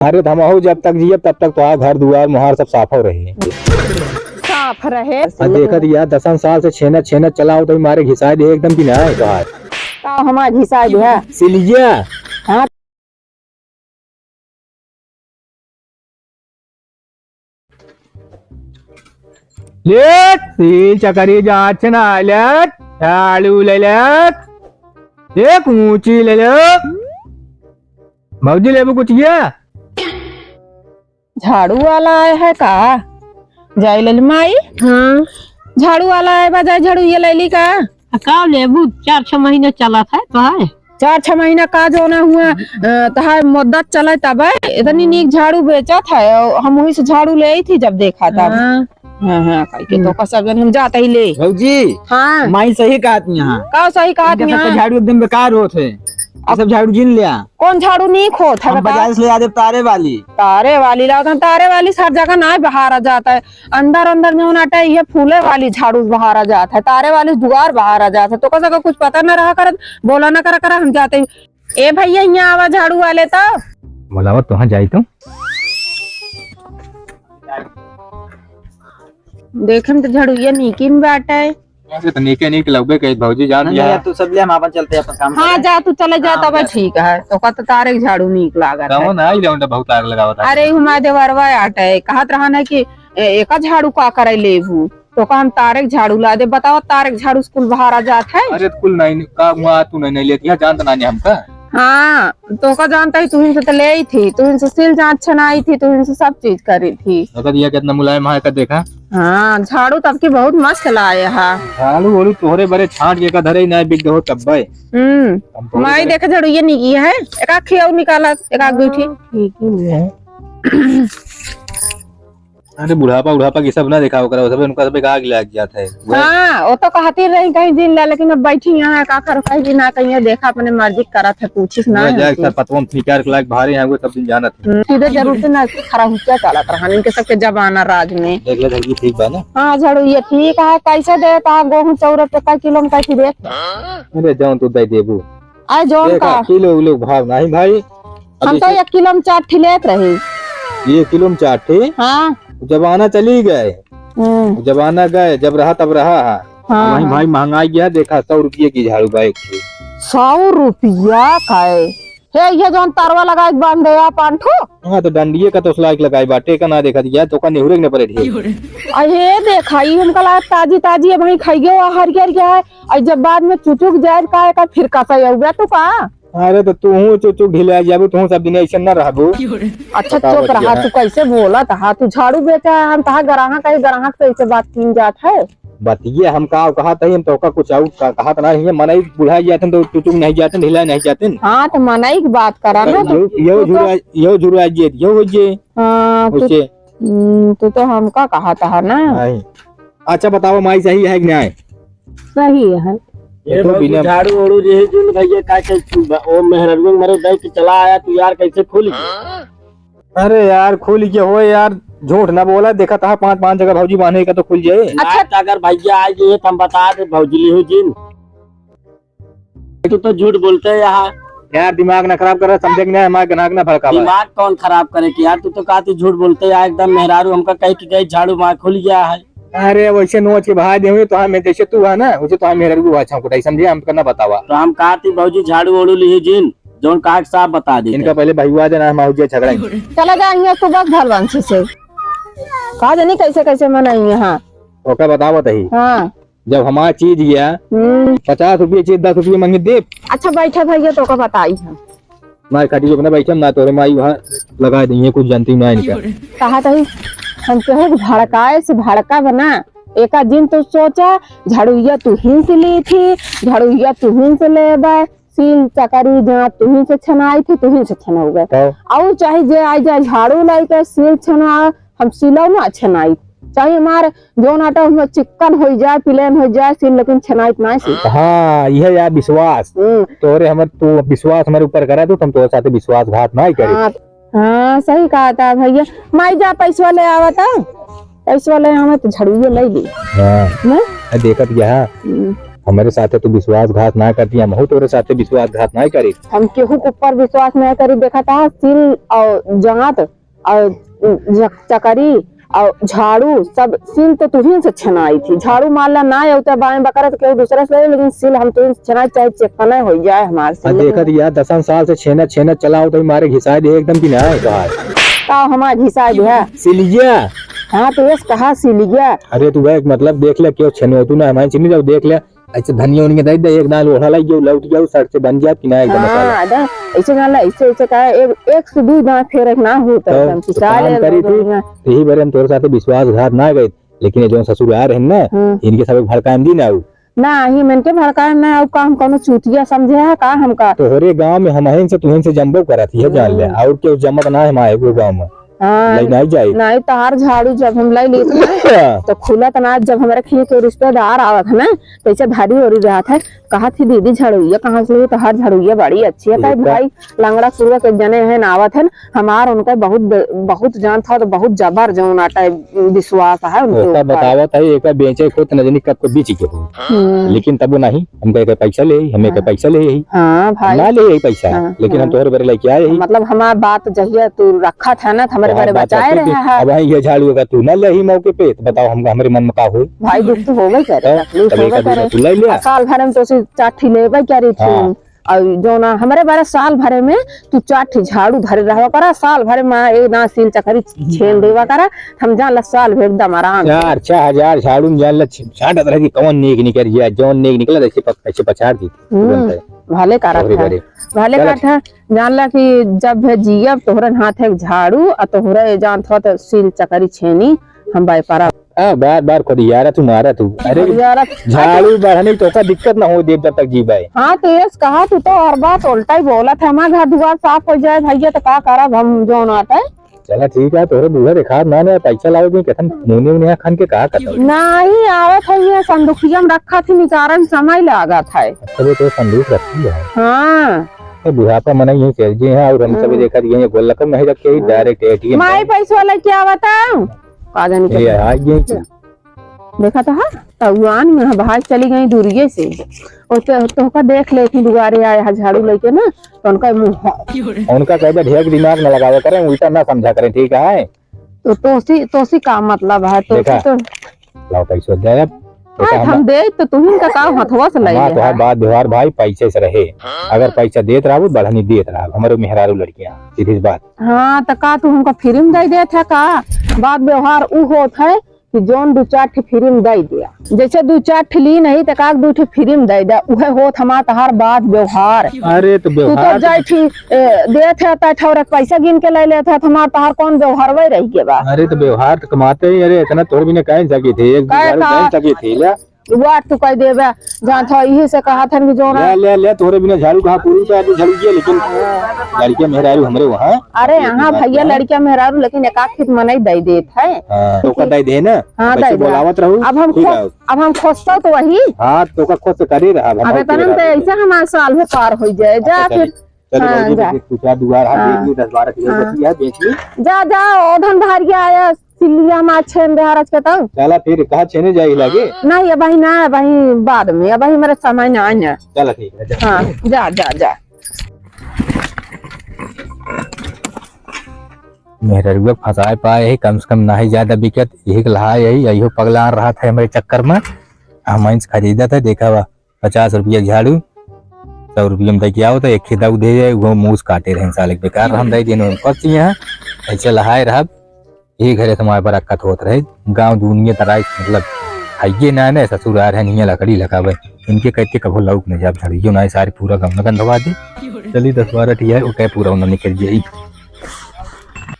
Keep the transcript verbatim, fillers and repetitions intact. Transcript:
अरे त हमहू जब तक जियब तब तक तोहार घर दुआर मोहार सब साफो रही। साफ रहे। आ देखत या दसन साल से छेना छेना चलाओ तो मारे घिसाए दे एकदम कि ना है तोहार। का हमार घिसाए दे है? सिलिया। हाँ। लेट, सील चकरी जाँच ना लेट, झाड़ू ले लेट, एक ऊँची ले लेट। भौजी लेबू कुछ ये? झाड़ू वाला आए है का? जाई ले ली माई। हाँ। झाड़ू वाला आए बा, जाई झाड़ू ये ले ली का? आ, का लेबू? चार छह महीने चलत है तो है। चार छह महीना का जो ना हुआ, अ, तहार मुद्दत चले तब है। इतनी नीक झाड़ू बेचत है, और हम वही से झाड़ू ले आई थी जब देखा तब। हाँ। हाँ, हाँ, कह के हम्म। तो का सब जन हम जाते ही ले। भौजी, हाँ। माई सही कहत यहाँ। का सही कहत इनके सबके यहाँ? झाड़ू एकदम बेकार होत है। ये सब झाड़ू जिन लिया। कौन झाड़ू नीक होत है हम बता? बाजार से ले आते तारे वाली। तारे वाली लावत हैं, तारे वाली सब जगह ना बहारा जात है। अंदर अंदर जौन आटा है, ये फूले वाली झाड़ू बहारा जात है, तारे वाली दुआर बहारा जात है। तो का सबका कुछ पता न रहा करत, बोला न करा करा, हम जाते ही। ए भैया, यहाँ आवा झाड़ू वाले तो। बोलावा, तोहाँ जाई तो। देखे में तो झाड़ू ये नीकिन बाटे। वैसे तो नीके नीक लगबे कही भौजी, जान नहीं लिया। यार, तू सब ले, हम आपन चलते हैं, अपन काम हाँ, करे। जा, तू चले जा, हाँ, तब जा। ठीक है। तो का तो तारे के झाड़ू नीक लागत है। कहो ना, आई लौंडा बहुत आग लगावत है। अरे, हमारे देवरवा आटे, कहत रहा ना कि ए-, एका झाड़ू का करे लेबू? तो का हम तारे के झाड़ू ला दे, बताओ, तारे के झाड़ू से कुल बहारा जात है? अरे, कुल नहीं, का हुआ, तू नहीं, नहीं लेती है, जानत ना हमका। हाँ, तो का जानता ही, तुहिन से तो ले आई थी, तुहिन से सिल जाँच छनाई थी, तुहिन से सब चीज करी थी। अगर ये कितना मुलायम है, का देखा? हाँ, झाड़ू तब की बहुत मस्त लाए हा। झाड़ू ओड़ू तोहरे बरे छांट के का धरे ही ना बिक हो तब भाई। हम्म, हम तो माई बरे देखे झाड़ू ये निकी है, एक आँख खियाऊ निकाला, एक आँख गूठी। ठीक ही है। अरे बुढ़ापा, बुढ़ापा की सब ना देखा ओकरा, सब उनका सब एक आग लग जात है। हाँ, वो तो कहती रही कहीं जिन ला, लेकिन अब बैठी यहाँ का कर कहीं कि ना कहीं देखा अपने मर्जी करत है, पूछिस ना वह जाए हमसे। सर पतवन निकाल के लायक भारी हैं, वो सब दिन जानत है। हम्म, सीधे जरूर से ना खरा हुच्चा चलत रहन, इनके सबके जमाना राज में। देख ले, धरती ठीक बा ना? हाँ, झाड़ू ये ठीक है, कैसे देत है गोहूँ चौरा पे का किलो में कैसे देत? अरे जौन तू दे देबू। आ जौन देखा, का? किलो उलो भाव नहीं भाई। अब हम तो जैसे एक किलो में चार ठी लेत रही। एक किलो में चार ठी? हाँ। जमाना चली गए। हम्म। जमाना गए, जब रहा तब रहा है। हाँ, वहीं हाँ। भाई महंगाई गया, देखा सौ रुपये की झाड़ू बैग थी। सौ रुपया का है? हे, ये जौन तरवा लगाए के बांध दे आप आंठू? हाँ, तो डंडिये का तो लायक लगाए बाटे का ना देखा दिया, तो का नेहुरे के न परे ढेर। अरे देखा, ई हमका लगा ताजी ताजी है, वहीं खाइयो आ हरियर गया है। और जब बाद में चुचुक जाए का, का फिर कसा ये हुआ तू का? अरे तो तू हूँ चुचुक ढिला जाबू, तू सब दिन ऐसे न रहबू। अच्छा बताओ चुप रहा, बतिया। तू कैसे बोला था? तू झाड़ू बेचा है, हम तहा ग्राहक है, ग्राहक से ऐसे बात कीन जात है। बतिये हम का कहत है, हम तो का कुछ और का कहत ना है, मनई बुढ़ा जाते तो चुचुक नहीं जाते, ढिला नहीं जाते। हाँ, तो मनई की बात करा ना, तो यो, यो तू तो झुरा, यो झुरा जे, यो हो जे। हाँ, तू, ओसे। हम्म, तू तो हमका कहत है ना। नहीं। अच्छा बताओ माई, सही है कि नहीं? सही है। ये तो भौजी बिना झाड़ू ओड़ू जे है, जिन भैया का के ओ मेहररुआ मरे दे के चला आया, तू यार कैसे खुल गया? अरे यार, खुल के हो यार, झूठ ना बोला, देखा था पांच, पांच जगह भौजी बांधे का तो खुल जाए। अच्छा। आज अगर भैया आ गए तो हम बता दे भौजी लिहू जिन। तू तो झूठ बोलते है यहाँ। यार, दिमाग ना खराब कर, समझे कि नहीं, हमारे ग्राहक ना भड़कावा। दिमाग कौन खराब करे कि यार, तू तो कहती झूठ बोलते है, एकदम मेहरारू हमका कह के गई झाड़ू मार खुल गया है। अरे वैसे नोच के बहा दे हुए तो हमें, जैसे तू है ना, वैसे तो हम मेहरारू को अच्छा कुटाई समझे, हम करना बतावा। तो हम कहती भौजी झाड़ू ओड़ू लिहू जिन, जौन कहा के साफ बता दे। इनका पहले भैया आ जाना, हम आउजिया झगड़ा ही। चला जाएंगे सुबह भलवंशी से। का जानी कैसे कैसे मनाई यहाँ। ओका बतावत ही। हाँ। जब हमार चीज गया, हम्म। पचास रुपये चीज दस रुपये मांगे दे। अच्छा बैठा भैया, तो का बताई हम। मार खाटी जो अपना बैठम ना, तोरे माई वहाँ लगा देंगे, कुछ जानती ना इनका। कहा तही हम केहू के भड़काए से भड़का बना, एका जिन तो सोचा, झाड़ुइया तू हिन से ली थी, झाड़ुइया तू हिन से लेबे, सील चकरी जहाँ तुहिन से छनाई थी, तुहिन से छनौगे। हाँ। और चाहे जे आई जाए झाड़ू लाई के सील छनवा, हम सीलो ना छनाई। चाहे हमार जौन आटा उसमें चिक्कन हो जाए, प्लेन हो जाए सील, लेकिन छनाई ना सील। हाँ, यह यार विश्वास। हम्म। तोरे हमर, तू विश्वास हमारे ऊपर करा, तो हम तोरे साथे विश्वासघात ना करे। हाँ, हाँ, सही कहा था भैया। माई जा पैसवा ले आवा था, पैसवा ले आवा तो झाड़ुइया ले ली। हाँ। ना? आ, देखत गया, हाँ। हम्म। हमरे साथे तू विश्वासघात ना करती, हमहू तोरे साथे विश्वासघात ना करी। हम केहू के ऊपर विश्वास ना करी। देखा था, सील और जांत और ज-, चकरी और झाड़ू, सब सील तो तुहिन से छनाई थी। झाड़ू मार ला ना, अउते बाएं बकरा तो केहू दूसरा से ले, लेकिन सील हम तुहिन से छनाई, चाहे चेपने हो जाए हमार आ सील। देखत या, दसन साल से छेना, छेना चलाओ तो मारे घिसाए दे एकदम कि ना है तोहार। का हमार घिसाए दे है? सिलिया। हाँ, तो यस कहा सिलिया। अरे तू भाई, मतलब, देख ले, क्यों छेनो तू ना, हमारे चिन्नी जाओ, देख ले। ऐसे धनिया उनिया दे दे, एक दाल ओढ़ा लाग जाओ, लौट जाओ, सर से बन जात कि ना एकदम हाँ, मसाला। अदा, ऐसे ना ला, ऐसे, ऐसे का एक, एक से दो दांत फेर एक ना होता तो, एकदम, तो पिसा काम ले करी एकदम थी, बढ़िया। तो यही बारे हम तोरे साथे विश्वासघात ना गए, लेकिन ये जो ससुर आ रहे हैं ना, हम्म। इनके सब एक भड़काएम दी ना आऊ। ना, ही मन के भड़काएम ना आऊ, का हम कौनो चूतिया समझे है का हमका? तोहरे गांव में हमहिन से तुहिन से जम्बो करत ही है, जान ले, हम्म। और केहू जमत ना है हमारे वो गांव में। हाँ, लई नाई जाई। नाई, तहार झाड़ू जब हम लई लेत ना, हाँ। तो खुलत ना, जब हमरे खिए के रिश्तेदार आवत है ना, तो ऐसे धरी ओरी रहत है, कहत ही, "दीदी, झाड़ुइया कहाँ से ली? तहार झाड़ुइया बड़ी अच्छी है।" कहे, देखा। "भाई, लंगड़ा पुरुआ के जने हैं ना, आवत है ना, हमार उनका बहुत द-, बहुत जानत हो, तो बहुत जबर जौन आटा है, विश्वास है उनके ओका ऊपर।" बतावत है, एक बेचे खुद न जानी कब को बेच के हो। हम्म। लेकिन तब वो नहीं, हमका एक पैसा ले, हम एक हाँ। पैसा ले यही। हाँ, भाई। ना ले यही पैसा, हाँ, लेकिन हम हाँ। तोहरे बरे लेके आए ही। मतलब, हमार बात जहिया तू रखा था ना, तो हमरे तोहार बरे बात बचाए रखी थी। रहा है। अब वहीं ये झाड़ू अगर तू ना ले ही मौके पे, तो बताओ, हम, हमरे मन में का होई? भाई, दुख तो होबे करे, तो तकलीफ तब होबे एक आदमी करे। तू ले लिया। आ साल भर में तो उसे चार ठी लेबे करे थी। हाँ। और जो ना, हमरे बरे साल भरे में तू चार ठी झाड़ू धरे रहवा करा, साल भरे में एक ना सील चकरी छेन देवा करा, हम जान ला साल भर एकदम आराम से। चार, छह हजार झाड़ू में जान ला छ-, छांटत रह कि कौन नेक निकल गया, जौन नेक निकला, ऐसे प-, ऐसे पछाड़ दी। हम्म, तुरंत है। भले करत तोहरे है। बरे। भले चल करत है। जान ला कि जब है जियब तोहरे हाथ है झाड़ू, आ तोहरे जान थो तो सील चकरी छेनी, हम बाय पारा। आ, बार बार खोदियारा तू मारा तू। अरे, खोदियारा। झाड़ू बढ़ने तो का दिक्कत ना हो देब जब तक जीबे। हाँ, तो यस कहा तू तो हर बात उल्टा ही बोलत है। हमार घर दुआर साफ हो जाए भैया, तो का करब हम जौन आटे। चला ठीक है, तोहरे बूढ़ा देखा ना, ना पैसा लावे के कथन मुने उन्हें खान के कहा करता। नहीं, आवत है, ये संदूकिया में रखा थी, निकारण समय लागत है। अच्छा, वो तो संदूक रखी है। हाँ। तो बुढ़ापा मना यहीं चल जे हैं और हम सब हाँ। देखा दिए हैं, गोलक में ही रखे ही, हाँ। Direct A T M माई पैसा लेके आवत है। का जानी ये कितना। आ गई। देखा तो हा, तउआन में हा, बाहर चली गई दूरिये से। और तो, तोहका देख लेती दुआरे आए हा झाड़ू लेके ना, तो उनका मुंह। उनका कह दे ढेर दिमाग न लगावे करें, उल्टा ना समझा करें, ठीक है? तो तोसी, तोसी का मतलब है? तोसी देखा, तो लाओ पैसा दे अब। आज देखा हम हम दे तो तुहिन का का हथवा से ले हमार ले तोहार हा। बात व्यवहार भाई पैसे से रहे। अगर पैसा देत रहबू, बढ़नी देत रहब, हमरे मेहरारू लड़कियां, सीधी सी बात। हाँ, तो का तू हमका free में दे देत है का? बात व्यवहार उ होत है कि जौन दू चार ठे free में दे दिया। जैसे दू चार ठे ली नहीं, तो का दू ठे free में दे दे, उहे होत हमार तहार बात व्यवहार। अरे, तो तू तो व्यवहार जाई थी, ए, देत है, तो ठौरे पैसा गिन के ले लेत है, तो हमार तहार कौन व्यवहार वही रह गया बा? अरे, तो व्यवहार तो कमाते ही, अरे, इतना तोर भी नहीं कह सकी थे, एक दो काहे बार का? कह सकी थे, ले। बात तू कह देबे, जान था, यही से कहा था कि जो ना ले, ले, ले, तोरे बिना झाड़ू कहाँ पूरी तो आदमी झाड़ू किया, लेकिन लड़कियां मेहरारू हमरे वहाँ। अरे, यहाँ भैया, लड़कियां मेहरारू, लेकिन एक आध खेत मनई दे देत है। हाँ, तो का दे दे ना। हाँ, वैसे दे दे। बोलावत रहू, अब हम ठीक खोस-, है। अब हम खोसता तो वही। हाँ, तो का खोस करे रहा, अब हम अब इतना तो ऐसे हमारा साल में पार हो जाए, जा अच्छा, फिर। चल। चल, हाँ, भौजी, जा। देख, दो चार दुआर, हाँ, हाँ। बेच ली, दस बारह किलो हाँ। बची है, बेच ली। जा, जा, ओ धन भारिया आया, सिल्लिया मा छेन दे हरज के तब। चला फिर, कहाँ छेने जाई लागे? नहीं, अबही ना, अबही बाद में, अबही मेरा समय ना आया। चला ठीक है, जा। हाँ, जा, जा, जा। मेहररुआ फंसाए पाए है, कम से कम ना ही ज्यादा बिकत, यही के लहा यही, यही पगला रहा था हमारे चक्कर में। हम खरीदा था, देखा बा, पचास रुपया झाड़ू, सौ रुपया में दे के आओ तो एक खेदा दे जाए, वो मूस काटे रहे साले, बेकार हम दे देने, उनको चाहिए है, ऐसे लहाए रहब, ये घरे से हमारे बरकत होत रहे, गाँव दुनिया तराई, मतलब, हइये ना ने, ससुर आ रहे, नहीं लकड़ी लगावे, इनके कहते कभो लौक नहीं जाब झाड़ू, यो ना सारे पूरा गम गंधवा दे, चली दस बारह टिया, वो कह पूरा उन्होंने निकल जाई।